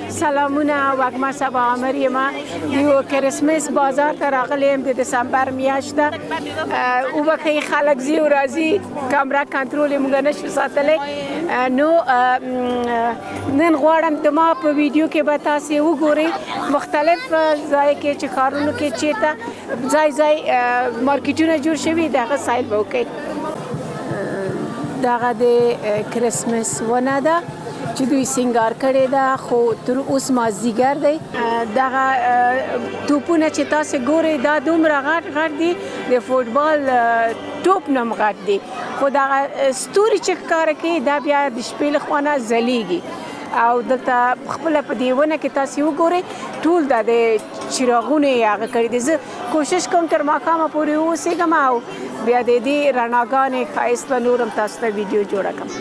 سلامونه، وږمه سبا عامر یم. د یو کرسمس بازار ته راغلی یم. د دسمبر میاشت ده، وبخښئ، خلک ځي او راځي، کمره کنټرول یې موږ نه شو ساتلی. نو نن غواړم د ما په ویډیو کې به تاسې وګورئ مختلف ځای کې چې ښارونو کې چیرته ځای ځای مارکیټونه جوړ شوي، د هغه سیل به وکړئ. دغه د کرسمس ونه ده چې دوی سنگار کړی ده، خو تر اوس مازدیګر دی. دغه توپونه چې تاسو ګورئ، دا دومره غټ غټ دي، د فوټبال ټوپ نم غټ دي، خو دغه ستوري چې ښکاره کوي، دا بیا د شپې له خوا نه ځلیږي. او دلته خپله په دې ونه کې تاسې وګورئ، ټول دا د چراغونه یې هغه کړي دي. زه کوشش کوم تر ماښامه پورې واوسېږم او بیا د دې رڼاګانې ښایست به نور هم تاسو ته ویډیو جوړه کړم.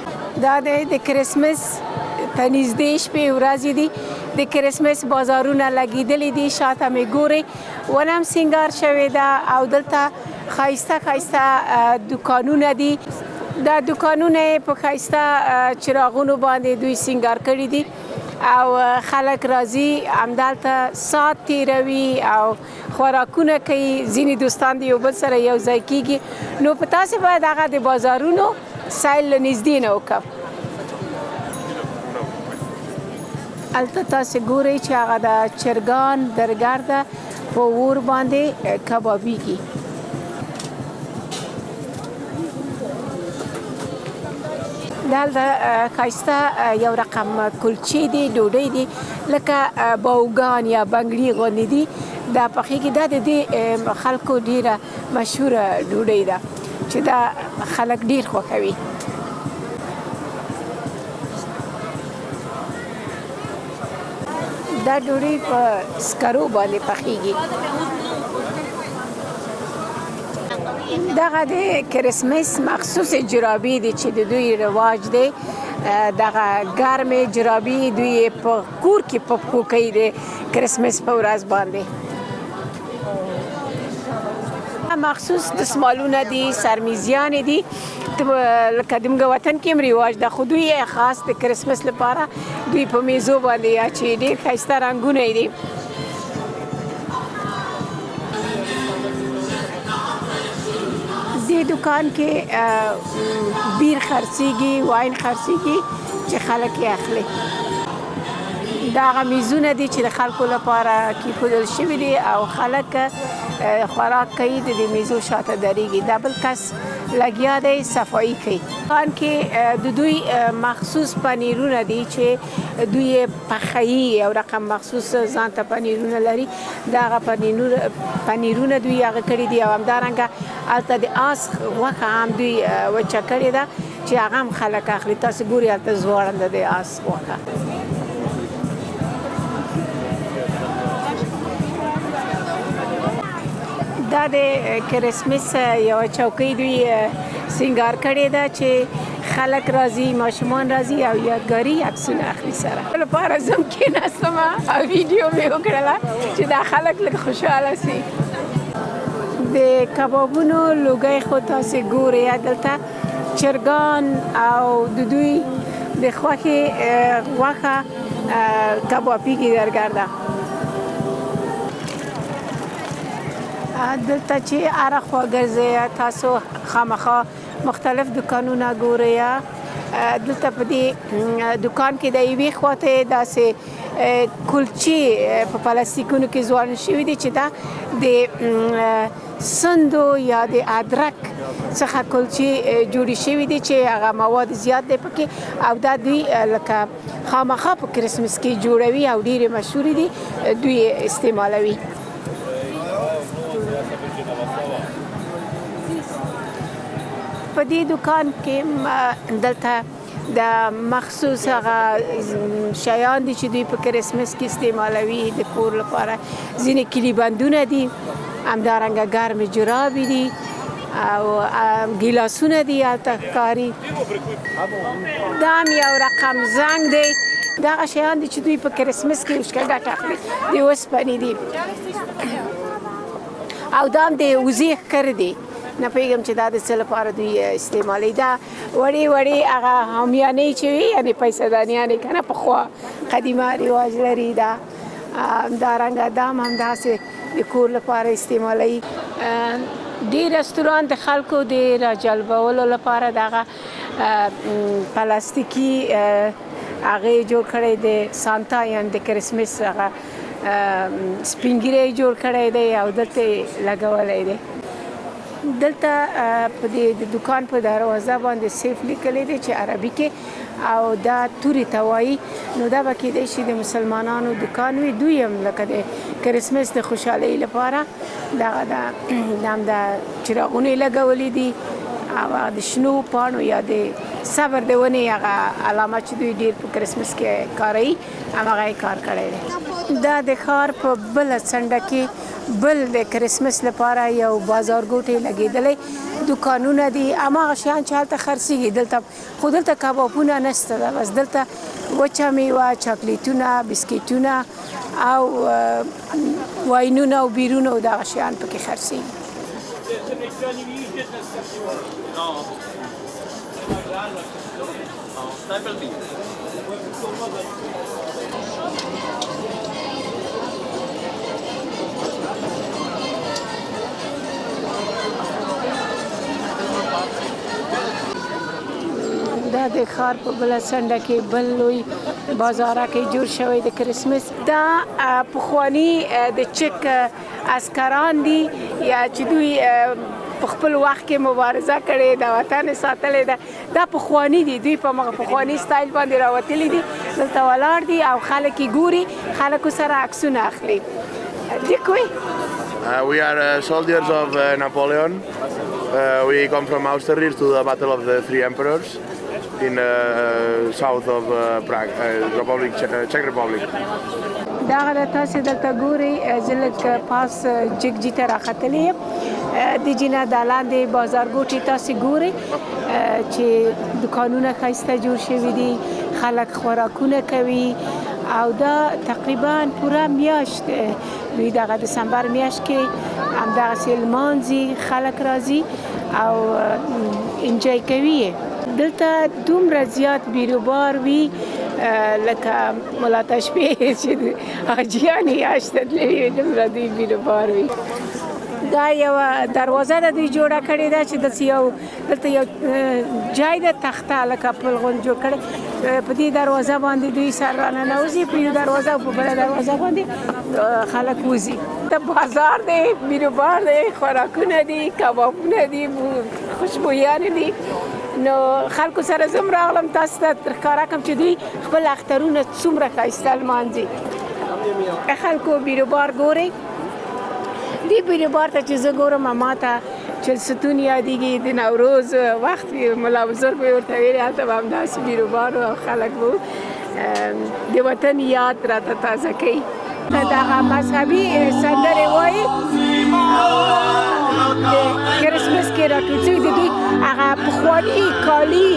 دا د کرسمس ته نږدې شپې ورځې دي، د کرسمس بازارونه لګېدلي دي. شاته مې ګورئ، ونه هم سینګار شوې ده او دلته ښایسته ښایسته دوکانونه دي. دا دوکانونه یې په ښایسته چراغونو باندې دوی سینګار کړي دي او خلک راځي، همدلته ساعت تیروي او خوراکونه کوي. ځینې دوستان د یو بل سره یو ځای کیږي. نو په تاسې باید هغه د بازارونو سیل له نږدې نه وکړم. هلته تاسې ګورئ چې هغه د چرګان درګرده په اور باندې کبابیږي. دلته ښایسته یو رقم کلچې دي، ډوډۍ دي، لکه باوګان یا بنګړي غوندې دي، دا پخېږي. دا د دې خلکو ډیره مشهوره ډوډۍ ده چې دا خلک ډیر خوښوي. دا ډوډۍ په سکرو باندې پخېږي. دغه د کرسمس مخصوص جرابې دي چې د دوی رواج دی. دغه ګرمې جرابې دوی په کور کې په پښو کوي د کرسمس په ورځ باندې. مخصوص دسمالونه دي، سرمیزیانې دي، لکه د موږ وطن کې هم رواج ده، خو دوی یې خاص د کرسمس لپاره دوی په میزو باندې اچوي. ډېر ښایسته رنګونه یې دي. دې دکان کې بیر خرڅیږي، واین خرڅیږي چې خلک یې اخلي. دا هغه میزونه دي چې د خلکو لپاره کیښودل شوي دي او خلک خوراک کوي، د دې میزو شاته درېږي. دا بل کس لګیا دی، صفایي کوي. دکان کې د دوی مخصوص پنیرونه دي چې دوی یې پخوي، یو رقم مخصوص ځان ته پنیرونه لري. دا هغه پنیرونه دوی هغه کړي دي او همدارنګه هلته د آس غوښه هم دوی وچه کړې ده چې هغه هم خلک اخلي. تاسو ګورئ، هلته ځوړنده د آس غوښه. دا د کرسمس یوه چوکۍ دوی سینګار کړې ده چې خلک راځي، ماشومان راځي او یادګاري عکسونه اخلي سره. لپاره زه هم کېناستم او ویډیو مې وکړله چې دا خلک لږ خوشحاله سي. د کبابونو لوګی خو تاسې ګورئ، دلته چرګان او د دوی د خوښې غوښه کبابیږي درګرده. دلته چې هره خوا ګرځئ، تاسو خامخا مختلف دکانونه ګورئ. دلته په دې دکان کې د یوې خواته داسې کلچې په پلاستیکونو کې ځوړند شوي دي چې دا د سندو یا د ادرک څخه کلچې جوړې شوي دي چې هغه مواد زیات دی پکې، او دا دوی لکه خامخا په کرسمس کې جوړوي او ډېرې مشهورې دي، دوی استعمالوي. په دې دکان کې دلته د مخصوص هغه شیان دي چې دوی په کرسمس کې استعمالوي د کور لپاره. ځینې کلي بندونه دي، همدارنګه ګرمې جرابې دي او ګیلاسونه دي هلته ښکاري. دا هم یو رقم زنګ دی. دغه شیان دي چې دوی په کرسمس کې اوښکه ګټه اخلي، د اوسپنې دي، او دا هم د وزې ښکر دی. نه پوهېږم چې دا د څه لپاره دوی استعمالوي. دا وړې وړې هغه همیانۍ چې وي، یعنې پیسهدانیانې که نه، پخوا قدیمه رواج لري. دا همدارنګه دا هم همداسې د کور لپاره استعمالوي. دې رستورانت د خلکو د راجلبولو لپاره دغه پلاستیکي هغه جوړ کړی دی، سانتا یعنې د کریسمس هغه سپینږیری جوړ کړی دی او دلته یې لګولی دی. دلته په دې د دوکان په دروازه باندې سیف لیکلی دی چې عربي کې او دا توري ته وایي، نو دا به کېدای شي د مسلمانانو دوکان وي. دوی هم لکه د کریسمس د خوشحالۍ لپاره دغه د هم د چراغونه یې لګولي دي او هغه د شنو پاڼو یا د صبر د ونې هغه علامه چې دوی ډېر په کریسمس کې کاروي، هماغه یې کار کړی دی. دا د ښار په بله څنډه کې بل د کریسمس لپاره یو بازارګوټی لګېدلی، دوکانونه دي، هماغه شیان چې هلته خرڅېږي دلته، خو دلته کبابونه نشته ده، بس دلته وچه میوه، چاکلیټونه، بسکیټونه او واینونه او بیرونه او دغه شیان پکې خرڅېږي. دا د ښار په بله څنډه کې بل لوی بازار کې جوړ شوی د کریسمس. دا پخواني د چک عسکران دي یا چې دوی په خپل وخت کې مبارزه کړې ده، وطن یې ساتلی ده. دا پخواني دي، دوی په مغه پخواني سټایل باندې راوتلي دي، دلته ولاړ دي او خلک یې ګوري، خلکو سره عکسونه اخلي. Děkuji. We are soldiers of Napoleon. We come from Austerlitz to the Battle of the Three Emperors in south of Prague, Republic, Czech Republic. دغه د تاسې دلته ګورئ، زه لږ پاس جګ جي ته راختلې یم. د جینه دا لاندې بازارګوټي تاسې ګورئ چې دوکانونه ښایسته جوړ شوي دي، خلک خوراکونه کوي او دا تقریبا پوره میاشت دوی دغه دسمبر میاشت کې همدغسې لمانځي، خلک راځي او انجوی کوي. دلته دومره زیات بیروبار وي لکه ملا تشبیه چې حاجیان یې حج ته تللي وي، دومره دوی بیروبار وي. دا یوه دروازه ده دوی جوړه کړې ده چې داسې یو دلته یو جای ده، تخته لکه پل غوندې جوړ کړی. په دې دروازه باندې دوی سر راننوځي، په یو دروازه او په بله دروازه باندې خلک وځي. دا بازار دی، بیروبار دی، خوراکونه دي، کبابونه دي، خوشبویانې دي. نو خلکو سره زه هم راغلم تاسو ته ښکاره کړم چې دوی خپل اخترونه څومره ښایسته لمانځي. خلکو بیروبار ګورئ، دې بیروبار ته چې زه ګورم ما ته چلستون یادېږي، د نوروز وخت ملا بزرګ به ورته ویلي، هلته به همداسې بیروبار و او خلک به د وطن یاد راته تازه کوي. دغه مذهبي سندرې وایي د کریسمس کې راټول شوي دي. دوی هغه پخواني کالي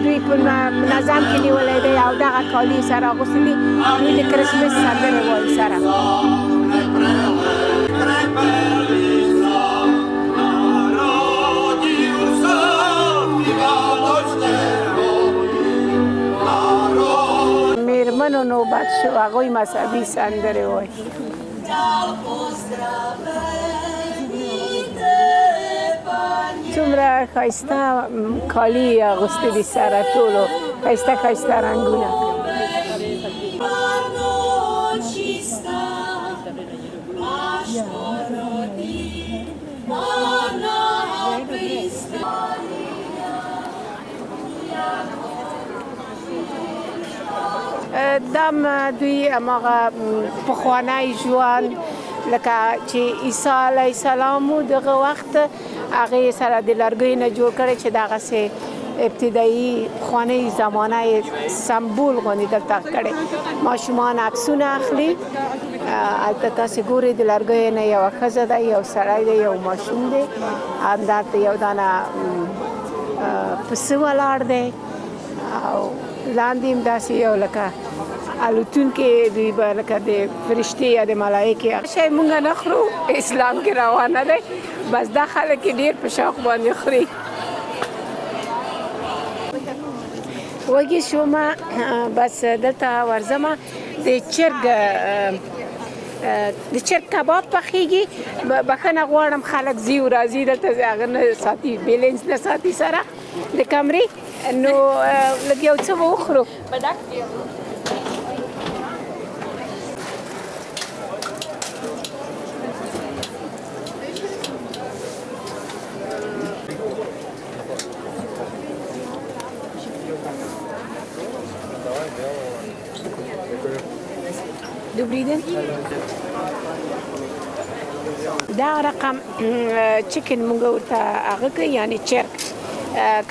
دوی په نظم کې نیولی دی او دغه کالي سره اغوستي دي. دوی د کریسمس سندرې وایي سره. میرمنو نوبت شو، هغوی مذهبي سندرې وایي. څومره ښایسته کالي یې اغوستي دي سره، ټولو ښایسته ښایسته رنګونه. دم دوی هماغه پخوانی ژوند لکه چې عیسی علیه السلام و دغه وخت هغې سره د لرګیو نه جوړ کړی چې دغسې ابتدایي پخوانۍ زمانه یې سمبول غوندې دلته کړی. ماشومان عکسونه اخلي. هلته تاسې ګورئ د لرګیو نه یوه ښځه ده، یو سړی دی، یو ماشوم دی، همدلته یو دانه پسه ولاړ دی او لاندې هم داسې یو لکه الوتونکي دوی به لکه د فرشتې یا د ملایکې شی مونږ نه خورو، اسلام کې روانه دی. بس دا خلک یې ډېر په شوق باندې خوري. وږي شوم، بس دلته ورځمه. د چرګ کباب پخېږي. بخښنه غواړم، خلک ځي او راځي دلته، هغه نه ساتي، بیلنس نه ساتي سره د کمرې. نو لږ یو څه به وخورو. Dobrý den. دا رقم chicken مونږ ورته هغه کوي، یعنی چرګ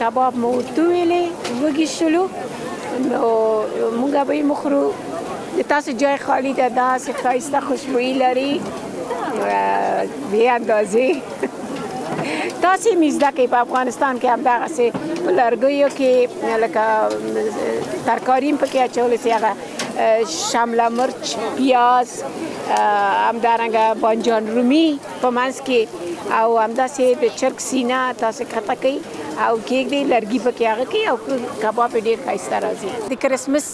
کباب مو ورته ویلې. وږي شولو، نو مونږ به یې مخورو. د تاسو جای خالی ده، داسې ښایسته خوشبویي لري بې اندازې. تاسې مې زده کوئ، په افغانستان کې همدغسې په لرګیو کې لکه ترکاري هم پکې اچولی سي، هغه شمله مرچ، پیاز، همدارنګه بانجان رومي په منځ کې، او همداسې د چرګ سینه تاسې کښته کوئ او کېږدئ، لرګي پکې هغه کوي او کباب یې ډېر ښایسته راځي. د کرسمس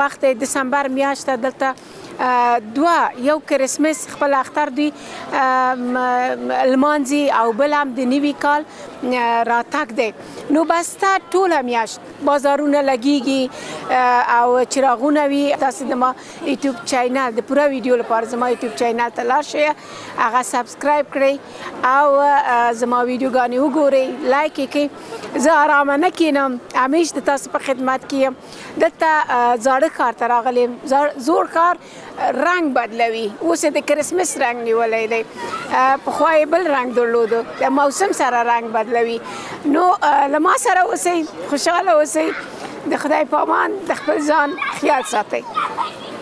وخت دی، دسمبر میاشت ده. دلته دوه، یو کرسمس خپل اختر دوی لمانځي او بل هم د نوي کال راتګ دی. نو بس تا ټوله میاشت بازارونه لګیږي او چراغونه وي. تاسو د ما یوټیوب channel د پوره ویډیو لپاره زما یوټیوب channel ته لاړ شئ، هغه subscribe کړئ او زما ویډیوګانې وګورئ، like یې کړئ. زه آرامه نه کینم، همیش د تاسو په خدمت کې یم. دلته زاړه ښار ته راغلی یم. زوړ ښار رنګ بدلوي، اوس یې د کرسمس رنګ نیولی دی، پخوا یې بل رنګ درلود. د موسم سره رنګ بدلوي. نو له ما سره اوسئ، خوشحاله اوسئ، د خدای په امان، د خپل ځان خیال ساتئ.